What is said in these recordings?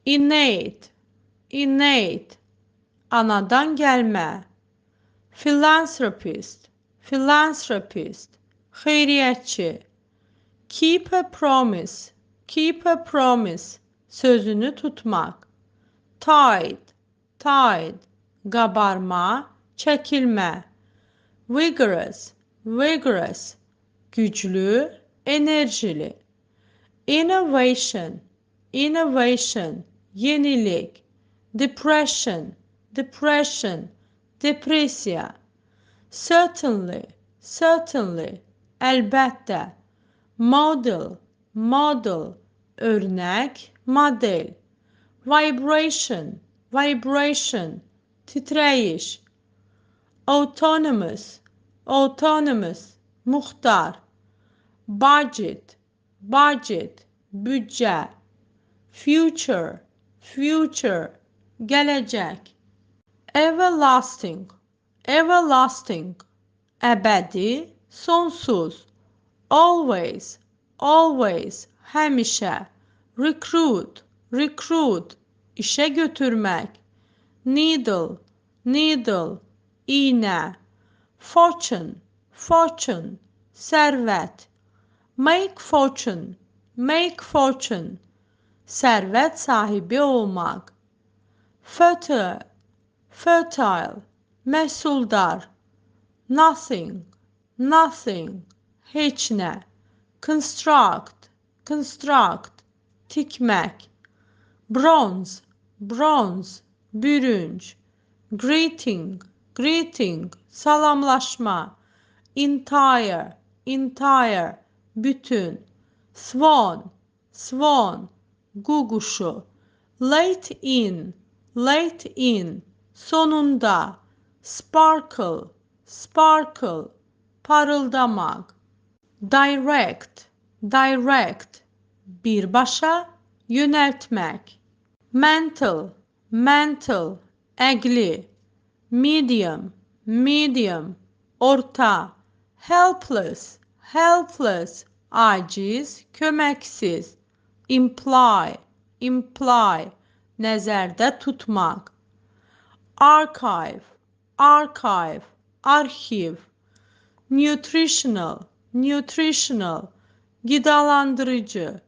Innate, innate, anadan gəlmə. Philanthropist, philanthropist, xeyriyyətçi. Keep a promise, keep a promise, sözünü tutmaq. Tide, tide, qabarma, çəkilmə. Vigorous, vigorous, güclü, enerjili. Innovation, innovation, yenilik. Depression, depression, depressiya. Certainly, certainly, əlbəttə. Model, model, örnək, model. Vibration, vibration, titrəyiş. Autonomous, autonomous, muxtar. Budget, budget, büdcə. Future, future, gələcək. Everlasting, everlasting, əbədi, sonsuz. Always, always, həmişə. Recruit, recruit, işə götürmək. Needle, needle, iynə. Fortune, fortune, sərvət. Make fortune, make fortune, sərvət sahibi olmaq. Fertile, fertile, məhsuldar. Nothing, nothing, heç nə. Construct, construct, tikmək. Bronze, bronze, bürünc. Greeting, greeting, salamlaşma. Entire, entire, bütün. Swan, swan, qu quşu. Late in, late in, sonunda. Sparkle, sparkle, parıldamaq. Direct, direct, birbaşa, yönəltmək. Mental, mental, əqli. Medium, medium, orta. Helpless, helpless, aciz, köməksiz. Imply, imply, nəzərdə tutmaq. Archive, archive, arxiv. Nutritional, nutritional, qidalandırıcı.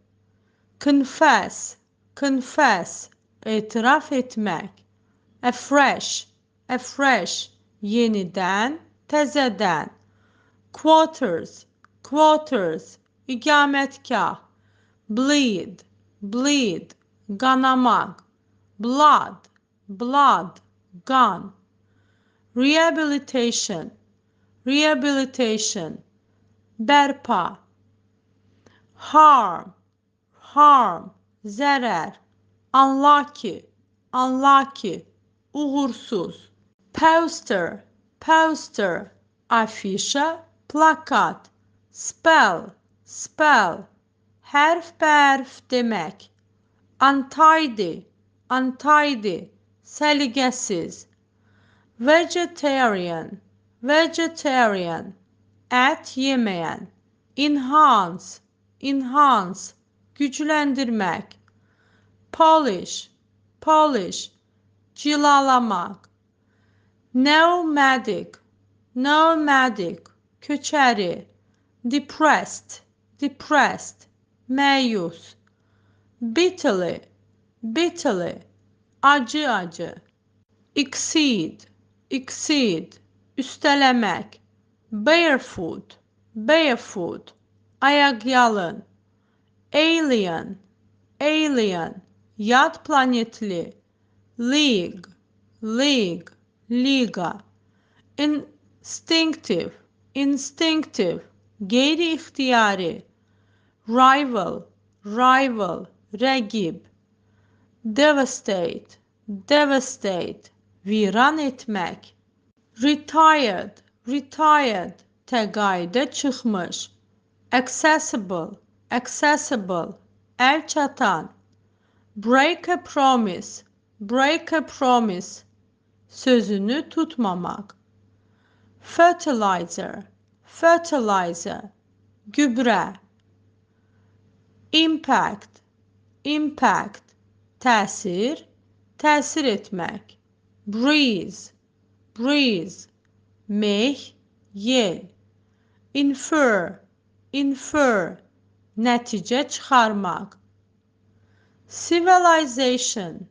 Confess, confess, etiraf etmək. Afresh, afresh, yenidən, təzədən. Quarters, quarters, iqamətgah. Bleed, bleed, qanamaq. Blood, blood, qan. Rehabilitation, rehabilitation, bərpa. Harm, harm, zərər. Unlucky, unlucky, uğursuz. Poster, poster, afişa, plakat. Spell, spell, hərf-bəhərf demək. Untidy, untidy, səliqəsiz. Vegetarian, vegetarian, ət yeməyən. Enhance, enhance, gücləndirmək. Polish, polish, cilalamaq. Nomadic, nomadic, köçəri. Depressed, depressed, məyus. Bitterly, bitterly, acı-acı. Exceed, exceed, üstələmək. Barefoot, barefoot, ayaqyalın. Alien, alien, yad planetli. League, league, liqa. Instinctive, instinctive, qeyri-ixtiyari. Rival, rival, rəqib. Devastate, devastate, viran etmək. Retired, retired, təqaüdə çıxmış. Accessible, accessible, əl çatan. Break a promise, break a promise, sözünü tutmamaq. Fertilizer, fertilizer, gübrə. Impact, impact, Təsir, təsir etmək. Breeze, breeze, meh, yel. Infer, infer, nəticə çıxarmaq. Civilization,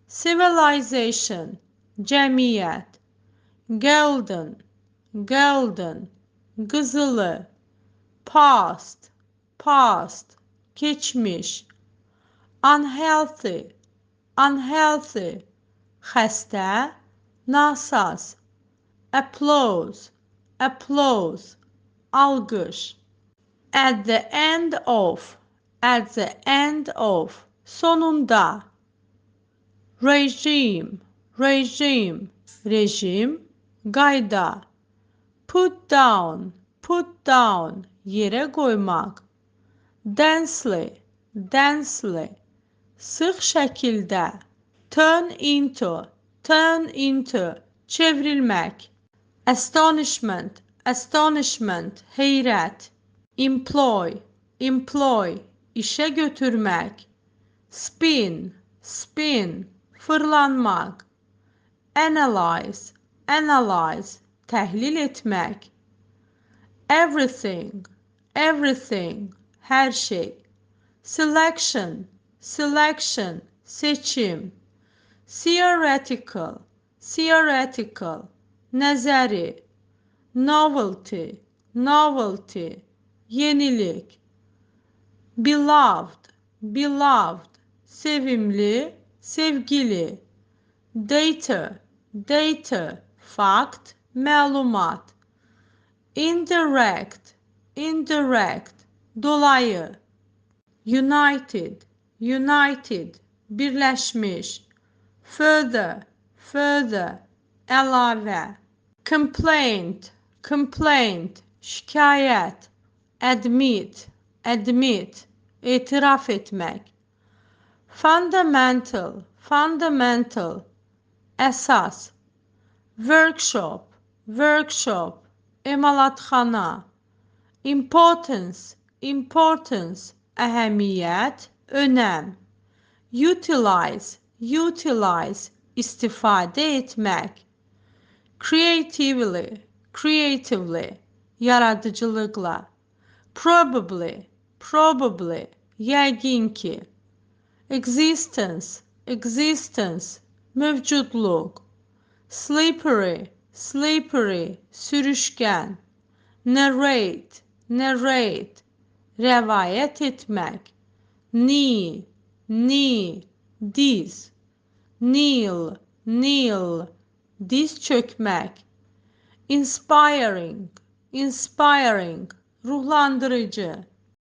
civilization, cəmiyyət. Golden, golden, qızılı. Past, past, keçmiş. Unhealthy, unhealthy, xəstə, nasaz. Applause, applause, alqış. At the end of, at the end of, sonunda. Regime, regime, rejim, qayda. Put down, put down, yerə qoymaq. Densely, densely, sıx şəkildə. Turn into, turn into, çevrilmək. Astonishment, astonishment, heyrət. Employ, employ, işə götürmək. Spin, spin, fırlanmaq. Analyze, analyze, təhlil etmək. Everything, everything, hər şey. Selection, selection, seçim. Theoretical, theoretical, nəzəri. Novelty, novelty, yenilik. Beloved, beloved, sevimli, sevgili. Data, data, fakt, məlumat. Indirect, indirect, dolayı. United, united, birləşmiş. Further, further, əlavə. Complaint, complaint, şikayət. Admit, admit, etiraf etmək. Fundamental, fundamental, əsas. Workshop, workshop, emalatxana. Importance, importance, əhəmiyyət, önəm. Utilize, utilize, istifadə etmək. Creatively, creatively, yaradıcılıqla. Probably, probably, yəqin ki. Existence, existence, mövcudluq. Slippery, slippery, sürüşkən. Narrate, narrate, rəvayət etmək. Knee, knee, diz. Kneel, kneel, diz çökmək. Inspiring, inspiring, ruhlandırıcı.